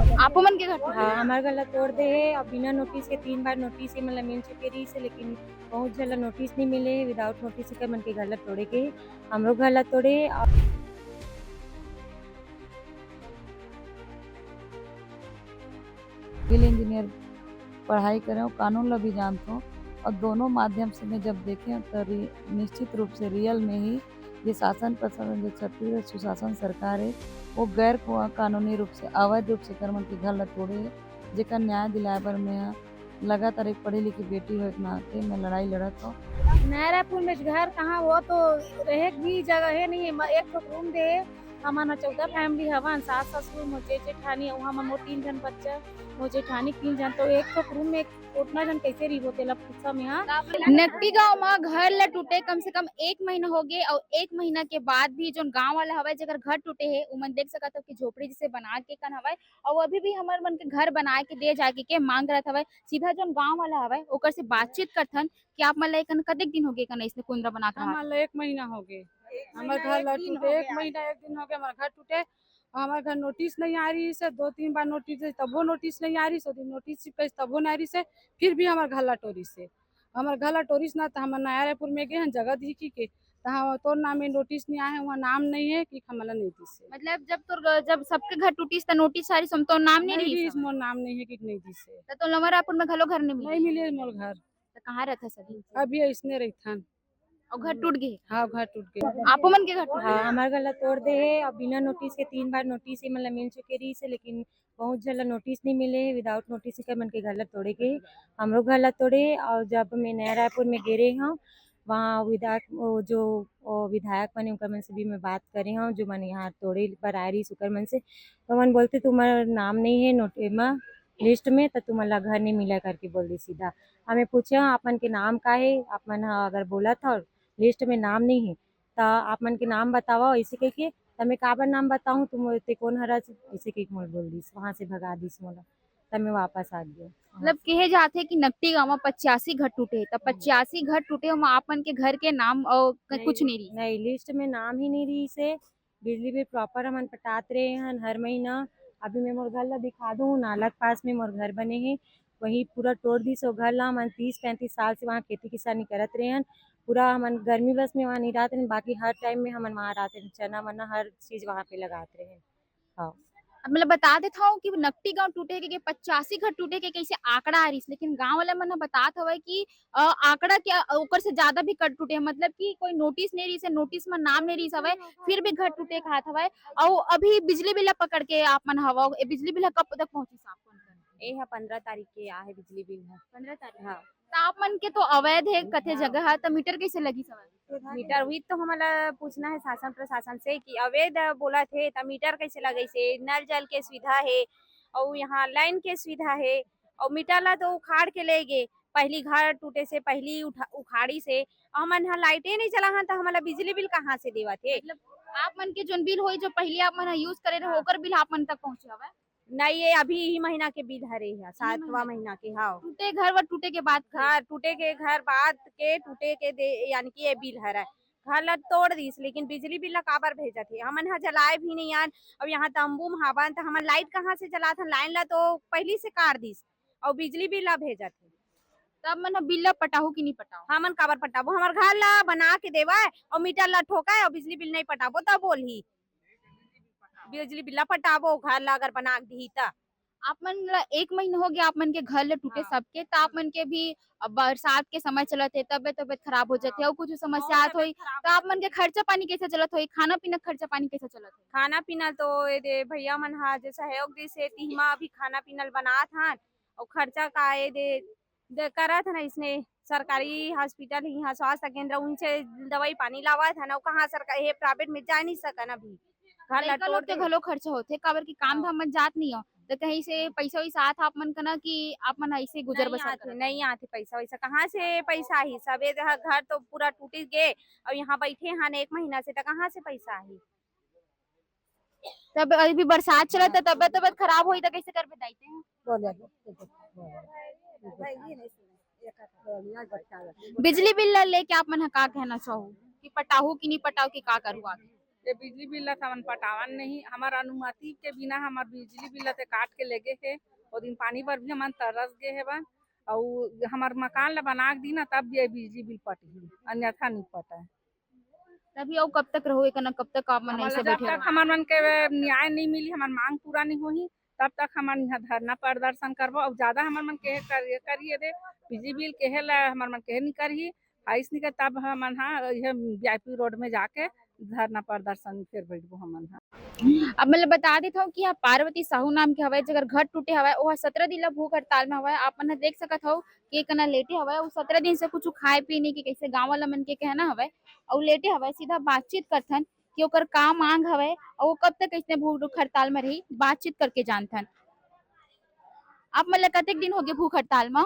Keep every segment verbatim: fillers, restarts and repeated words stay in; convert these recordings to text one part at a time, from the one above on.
आपो मन के घर टूटे? हाँ, हमार घर ला तोड़ दे हे। अब बिना नोटिस के तीन बार नोटिस ये मन ला मिल चुके रहिस हे, लेकिन बहुत झन ला नोटिस नहीं मिले। विदाउट नोटिस एकर मन के घर ला तोड़े के, हमरो घर ला तोड़े। सिविल इंजीनियर पढ़ाई करे हूँ, कानून ला भी जानत हूँ, और दोनों माध्यम से मैं जब देखे हूँ, तो रि-, निश्चित रूप से रियल में ही ये शासन प्रशासन, जो छत्तीसगढ़ सुशासन सरकार है, वो गैर को-, कानूनी रूप से, अवैध रूप से एकर मन के घर ला तोड़े हे, जेकर न्याय दिलाए बर मैं लगातार एक पढ़ी लिखी बेटी होए के नाते मैं लड़ाई लड़त हूँ। नया रायपुर में घर कहाँ, वो तो रहे के भी जगह है नहीं है। म-, एक ठो रूम दे, हमन ह चौदह फैमिली हवन, सास ससुर, मोर जेठ जेठानी, अउ हमन मोर तीन झन बच्चा, मोर जेठानी तीन झन, तो एक ठो रूम में उतना झन कैसे रहिबो, तेला पूछा में हा। नकटी गांव म घर ल टूटे कम से कम एक महीना हो गे, अउ एक महीना के बाद भी जोन गांव वाला हवय, जेकर घर टूटे हे, उमन देख सकत हो कि झोपड़ी जैसे बना के कन हवय, अउ अभी भी हमर मन के घर बनाए के दे जाए के, के मांग करत हवय। सीधा जोन गांव वाला हवय, ओकर से बातचीत करथन कि आप मन ल एकन कतेक दिन हो गे, एकन अइसने कुंदरा बना के रहा? हमन ल एक महीना हो गे, हमर घर ल टूटे, एक महीना एक दिन हो गे, हमर घर टूटे। हमर घर नोटिस नहीं आ रहिस हे, दो तीन बार नोटिस दे, तभो नोटिस नहीं आ रहिस हे, नोटिस चिपकाइस, तभो नहीं आ रहिस हे, फिर भी हमर घर ला टोरिस हे। हमर घर ला टोरिस ना, त हमर नया रायपुर में गे हन जगह देखी के, त हाँ, तोर नाम में नोटिस नहीं आए हे, वहाँ नाम नहीं है कि हमला नहीं दिस हे। मतलब, जब तोर ग-, जब सबके घर टूटिस, त नोटिस आ रहिस, हम तोर नाम नहीं नहीं रहिस, मोर नाम नहीं है कि नहीं दिस हे। त तोर नवा रायपुर में घलो घर नहीं मिले? नहीं मिले मोर घर। त कहाँ रहत हस अभी? अभी अइसने रहिथन। अउ घर टूट गे? हाँ, घर टूट गे। आपो मन के घर टूट गे? हाँ, हमार घर ला तोड़ दे हे। अब बिना नोटिस के तीन बार नोटिस ये मन ला मिल चुके रहिस हे, लेकिन बहुत झन ला नोटिस नहीं मिले हे। विदाउट नोटिस एकर मन के घर ला तोड़े के, हमरो घर ला तोड़े। अउ जब मैं नया रायपुर में गे रहे हूँ, वहाँ विधायक, वो जो, वो विधायक मन हे, उनकर मन से भी मैं बात करे हूँ, जो मन यहाँ तोड़े बर आए रहिस, उकर मन से। तो मन बोलते, तुम्हारा नाम नहीं है नोट-, एमा लिस्ट में, त तुमन ला घर नहीं मिला करके बोल दी सीधा। हमें पूछे, आप मन के नाम का हे? आप मन ह अगर बोलत हव लिस्ट में नाम नहीं है, त आप मन के नाम बतावव, ऐसे कह के। त मैं काबर नाम बताऊं, तुम ते कौन हरा, ऐसे कह के मोला बोल दिस, वहां से भगा दिस मोला। त मैं वापस आ गया। मतलब, कहे जाथे कि नकटी गांव में पचासी घर टूटे, त पचासी घर टूटे, ओमा आप मन के घर के नाम अउ क-, नहीं, कुछ नहीं रहिस? नहीं, लिस्ट में नाम ही नहीं रहिस हे। बिजली बिल प्रॉपर हमन पटात रहे हन हर महीना। अभी मैं मोर घर ला दिखा दूँ, नाला के पास में मोर घर बने हे, वही पूरा तोड़ दिस ओ घर ला। हमन तीस पैंतीस साल से वहाँ खेती किसानी करत रहे हन। पूरा हमन गर्मी बस में वहाँ नहीं रहत रहे, बाकी हर टाइम में हमन वहाँ रहत रहे, चना वना हर चीज वहाँ पे लगात रहे। हाँ। अब मतलब बता देत हव कि नकटी गांव टूटे के, के पचासी घर टूटे के कैसे आंकड़ा आ रहिस, लेकिन गांव वाला मन ह बतात हवय कि, अ, आंकड़ा के, अ, ओकर से ज्यादा भी घर टूटे हे, मतलब कि कोई नोटिस नहीं रहिस हे, नोटिस म नाम नहीं रहिस हवय, फिर भी घर टूटे कहत हवय। अउ अभी बिजली बिल ला पकड़ के आप मन हवव, ए बिजली बिल ह कब तक पहुंचिस आप मन कर? ए ह पंद्रह तारीख के आ हे बिजली बिल ह। पंद्रह तारीख? हाँ। त आप मन के तो अवैध हे कथे हाँ। जगह ह, त मीटर कैसे लगिस हवय? मीटर वही तो हमला पूछना है शासन प्रशासन से कि अवैध बोलत हे, त मीटर कैसे लगइस हे? नल जल के सुविधा हे, अउ यहाँ लाइन के सुविधा हे, अउ मीटर ला तो उखाड़ के ले गे। पहली घर टूटे से पहली उठा-, उखाड़ी से, हमन ह लाइटे नहीं चला हन, त हमला बिजली बिल कहाँ से देवत हे? मतलब, आप मन के जोन बिल होई, जो पहली आप मन ह यूज करे रहे, हाँ। ओकर बिल आप मन तक पहुँचे हवय? नहीं, ये अभी ही महीना के बिल हरे हे, सातवां महीना के, हाँ। टूटे घर व टूटे के बाद के? घर टूटे के, घर बाद के टूटे के दे, यानी कि ये बिल हरे। घर ला तोड़ दिस, लेकिन बिजली बिल ला काबर भेजत हे? हमन ह जलाए भी नहीं आन। अब यहाँ तंबू म हावन, त हमन लाइट कहाँ से जलात हन? लाइन ला तो पहली से काट दिस, अउ बिजली बिल ला भेजत हे। तब मन ह बिल ला पटाहू कि नहीं पटाहू? हमन काबर पटाबो? हमर घर ला बना के देवय, अउ मीटर ला ठोकय, अउ बिजली बिल नहीं पटाबो, तब बोलही। बिजली बिल ला पटाबो, घर ला अगर बना के दिही त। आप मन ला एक महीना हो गया, आप मन के घर ला टूटे हाँ। सबके, त आप मन के भी अब बरसात के समय चलत हे, तबियत, तबियत खराब हो जाथे, हाँ। अउ कुछ समस्या बहुत आत होई, तबियत खराब त आप मन के खर्चा पानी कैसे चलत होई, खाना पीना के खर्चा पानी कैसे चलत होई? खाना पीना तो ए दे भैया मन हा जे सहयोग दिस हे, तिहमा अभी खाना पीना ल बनात हन, अउ खर्चा का ए दे, दे करत हन इसने सरकारी हॉस्पिटल, इहाँ स्वास्थ्य केंद्र, उनसे दवाई पानी लावत हन, अउ कहाँ सरकार, हे प्राइवेट में जा नहीं सकन अभी। घर ला लइका तोड़ लोग के दे। घलो खर्चा होथे, काबर कि काम हाँ। धाम मन जात नहीं हो, त कहीं से पैसा वैसा आत आप मन कना कि आप मन ऐसे गुजर नहीं बसर आथे, करत? नहीं आथे पैसा वैसा, कहाँ से पैसा आही? सबे जगह घर तो पूरा टूट गे, अउ यहाँ बैठे हन एक महीना से, त कहाँ से पैसा आही? तब अभी बरसात चलत हे, तबियत, तबियत खराब होई त कैसे करबे दाई ते? बिजली बिल ला लेके आप मन ह का कहना चाहू कि पटाहू कि नहीं पटाहू कि का करू आगे? ये बिजली बिल ला हमन पटावन नहीं, हमर अनुमति के बिना हमर बिजली बिल ला ते काट के लेगे हे। ओ दिन पानी बर भी हमन तरस गे हेवन, अउ हमर मकान ला बना के दीना, तब ये बिजली बिल पटही, अन्यथा नहीं पटाए। तभी अउ कब तक रहो एक ना, कब तक आप मन हमन ऐसे ला जब बैठे तक रहो? हमर मन के न्याय नहीं मिली, हमर मांग पूरा नहीं होही, तब तक हमन यहाँ धरना प्रदर्शन करबो। अउ ज्यादा हमर मन के कर, करिए दे बिजली बिल केहे ला हमर मन केहे नहीं करही, आइस नहीं कर, तब हमन हा यह वीआईपी रोड में जाके धरना प्रदर्शन फिर बैठबो हमन हा। अब मैं बता देत हूँ कि यहाँ पार्वती साहू नाम के हवय, जेकर घर टूटे हवय, ओह सत्रह दिन ला भूख हड़ताल में हवय। आप मन ह देख सकत हव कि एक कना लेटे हवय, वो सत्रह दिन से कुछ खाए पीए नहीं के, कैसे गाँव वाला मन के कहना हवय, अउ लेटे हवय। सीधा बातचीत करथन कि ओकर का मांग हवय, अउ वो कब तक ऐसने भूख हड़ताल में रही, बातचीत करके जानथन। आप मन ला कतेक दिन होगे भूख हड़ताल में?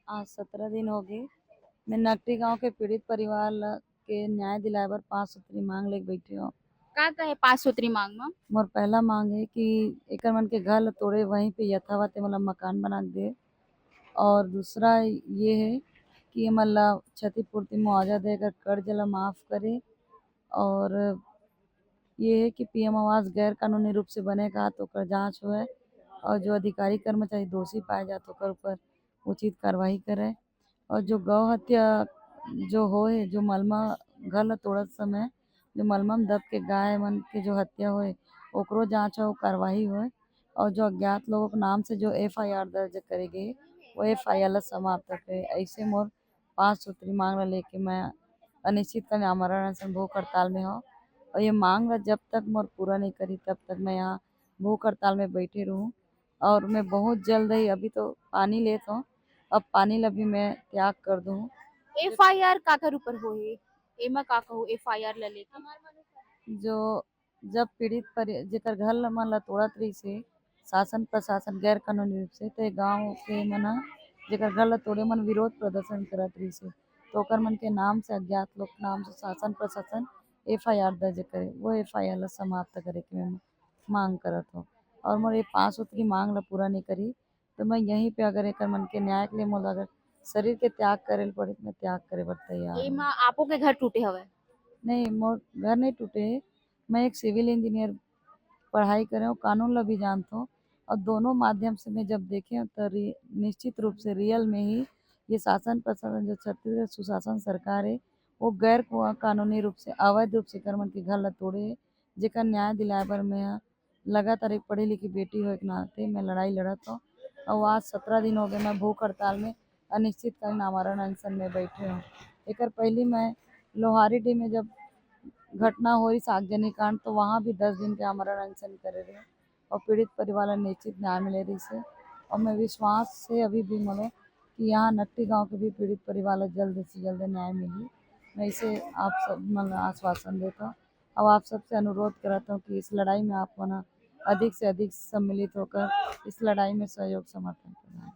आज सत्रह दिन होगे। मैं नकटी गांव के पीड़ित परिवार ल के न्याय दिलाए बर पांच सूत्री मांग लेके बैठे हो। का कहे पांच सूत्री मांग में? मोर पहला मांग है कि एकर मन के घर ल तोड़े, वहीं पे यथावत ए मन ल मकान बना के दे। और दूसरा ये है कि ए मन ल क्षतिपूर्ति मुआवजा दे, एकर कर्ज ल माफ करे। और ये है कि पीएम आवास गैर कानूनी रूप से बने का तो ओकर जांच होए, और जो अधिकारी कर्मचारी दोषी पाए जात ओकर ऊपर उचित कार्रवाई करे। और जो गौ हत्या जो होए, जो मलमा घर ल तोड़त समय जो मलमा में दब के गाय मन के जो हत्या होए, ओकरो जांच हो, कार्रवाई होए। और जो अज्ञात लोगों के नाम से जो एफआईआर दर्ज करे गए, वो एफआईआर ला समाप्त करे। ऐसे मोर पांच सूत्री मांग ला लेके मैं अनिश्चितकालीन आमरण अनशन भूख हड़ताल में हूँ। और ये मांग ला जब तक मोर पूरा नहीं करी, तब तक मैं यहाँ भूख हड़ताल में बैठे रहूँ। और मैं बहुत जल्द ही, अभी तो पानी लेत हूँ, अब पानी ला भी मैं त्याग कर दूँ। एफआईआर काकर ऊपर होए, एमा का कहू एफआईआर ला लेके? जो जब पीड़ित परि-, जेकर घर ल मन ला तोड़त रहिस हे शासन प्रशासन गैर कानूनी रूप से, ते गांव के मन ह जेकर घर ला तोड़े मन विरोध प्रदर्शन करत रहिस हे, तो ओकर मन के नाम से, अज्ञात लोग के नाम से शासन प्रशासन एफआईआर दर्ज करे, वो एफआईआर ला समाप्त करे के मैं मांग करत हूँ। और मोर ये पांच सूत्री मांग ला पूरा नहीं करी, तो मैं यहीं पे अगर एकर मन के न्याय के लिए मोला अगर शरीर के त्याग करे ल पड़ी, तो मैं त्याग करे बर तैयार हूँ। एमा आपो के घर टूटे हवय? नहीं, मोर घर नहीं टूटे है। मैं एक सिविल इंजीनियर पढ़ाई करे हूँ, कानून ला भी जानता हूँ। और दोनों माध्यम से मैं जब देखे हूँ, तो रि-, निश्चित रूप से रियल में ही ये शासन प्रशासन, जो छत्तीसगढ़ सुशासन सरकार है, वो गैर को-, कानूनी रूप से, अवैध रूप से एकर मन के घर ला तोड़े है, जेकर न्याय दिलाए बर मैं ह लगातार एक पढ़ी लिखी बेटी होए के नाते मैं लड़ाई लड़त हूँ। और आज सत्रह दिन हो गए, मैं भूख हड़ताल में अनिश्चितकालीन आमरण अनशन में बैठे हूँ। एकर पहली मैं लोहारी डी में जब घटना हो रही आगजनी कांड, तो वहाँ भी दस दिन के आमरण अनशन करे रहे और पीड़ित परिवार ला निश्चित न्याय मिले रहिस हे। और मैं विश्वास से अभी भी मोला कि यहाँ नट्टी गांव के भी पीड़ित परिवार ला जल्द से जल्द न्याय मिली। मैं इसे आप सब मन ला आश्वासन देता हूँ। अब आप सबसे अनुरोध करता हूँ कि इस लड़ाई में आप मन अधिक से अधिक सम्मिलित होकर इस लड़ाई में सहयोग समर्थन प्रदान।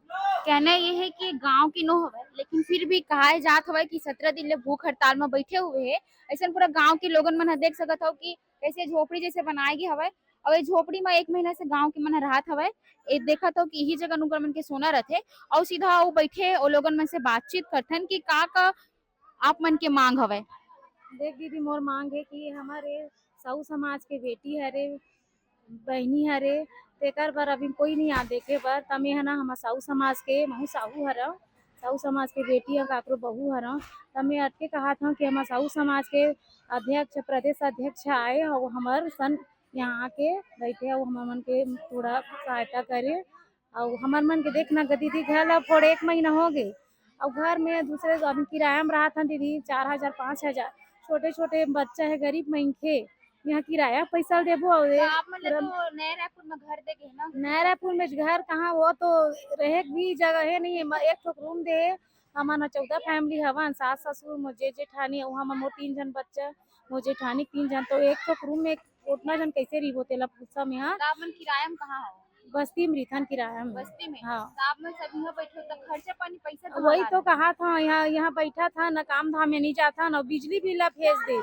कहना ये है कि गांव के नो हवय, लेकिन फिर भी कहाए जात हवय कि सत्रह दिन ले भूख हड़ताल में बैठे हुए हैं। ऐसन पूरा गांव के लोगन मन ह देख सकत हव कि कैसे झोपड़ी जैसे बनाए गे हवय। और ये झोपड़ी में एक महीना से गांव के मन ह रहत हवय। ये देखत हव कि यही जगह उनकर मन के सोना रहथे। और सीधा वो बैठे, वो लोगन मन से बातचीत करथन कि का का आप मन के मांग हवय। देख दीदी, मोर मांग है कि हमारे साहू समाज के बेटी हरे, बहनी हरे, तेकर बर अभी कोई नहीं आ देखे बर। त मैं ह ना, हमर साहू समाज के, महू साहू हरव, साहू समाज के बेटी ह, काकरो बहू हरव। त मैं अटके कहत हव कि हमर साहू समाज के अध्यक्ष, प्रदेश अध्यक्ष आए और हमर सन यहाँ आके बैठे और हमर मन के थोड़ा सहायता करे। और हमर मन के देखना ग दीदी, घर ला फोड़े एक महीना हो गए, और घर में दूसरे अभी किराया में रहत हन दीदी, चार हजार, पाँच हजार, छोटे छोटे बच्चा है, गरीब मनखे, यहाँ किराया पैसा ल देबो। और तो आप मन ला तो नया रायपुर में घर दे गे ना? नया रायपुर में घर कहाँ, वो तो रहे के भी जगह है नहीं है, एक ठोक रूम दे। हमन चौदह फैमिली हवन, सास ससुर, मोर जेठ जेठानी, वहाँ में मोर तीन झन बच्चा, मोर जेठानी तीन झन, तो एक ठोक रूम में उतना झन कैसे रहिबो, तेला पूछा में। हाँ, तो आप मन किराया में कहाँ हो? बस्ती में रिथन किराया में। बस्ती में? हाँ। तो आप मन सब यहाँ बैठे हो, तो खर्चा पानी पैसा तो वही हमारा तो है। कहा था, यहाँ, यहाँ बैठा था ना, काम धाम में नहीं जाता ना, बिजली बिल ला भेज दे,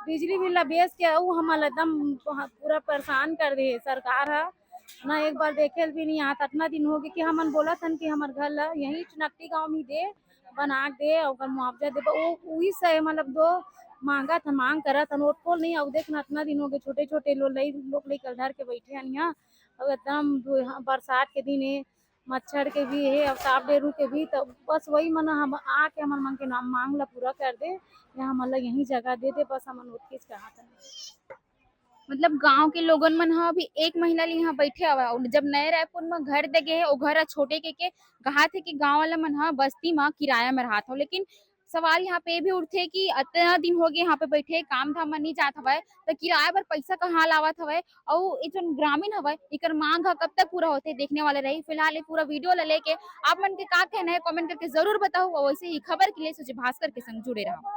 बिजली बिल ला भेज के ऊ हमन ला एकदम पूरा परेशान कर दे सरकार ह। ना एक बार देखे भी नहीं, यहाँ इतना दिन हो गए कि हमन बोला थन कि हमर घर ला यही चुनकटी गांव में दे, बना के दे, ओकर मुआवजा दे। वो वही से मतलब दो मांगत हन, मांग करत हन, ओटपोल नहीं। अब देख ना, इतना दिन हो गए, छोटे छोटे लो लई लोग लइका धर के बैठे हन यहाँ। अब एकदम दु-, हाँ, बरसात के दिन है, मच्छर के भी है, अब सांप डेरू के भी। तो बस वही मन हम आके हमन मन के नाम मांग ला पूरा कर दे, या हमन ला यही जगह दे दे, बस हमन ओतकीच कहत हन। मतलब गांव के लोगन मन ह अभी एक महीना ले यहाँ बैठे हवय, अउ जब नए रायपुर म घर दे गे हे, ओ घर ह छोटे के, के कहात हे कि गांव वाला मन ह बस्ती म किराया म रहत हो, लेकिन सवाल यहाँ पे ये भी उठथे कि अतना दिन हो गए यहाँ पे बैठे, काम धाम म नहीं जात हवय, त किराया बर पैसा कहाँ लावत हवय? अउ ये जोन ग्रामीण हवय, एकर मांग ह कब तक पूरा होथे, देखने वाले रही। फिलहाल ये पूरा वीडियो ला लेके आप मन के का कहना है, कमेंट करके जरूर बताओ। और वैसे ही खबर के लिए सूची भास्कर के संग जुड़े रहो।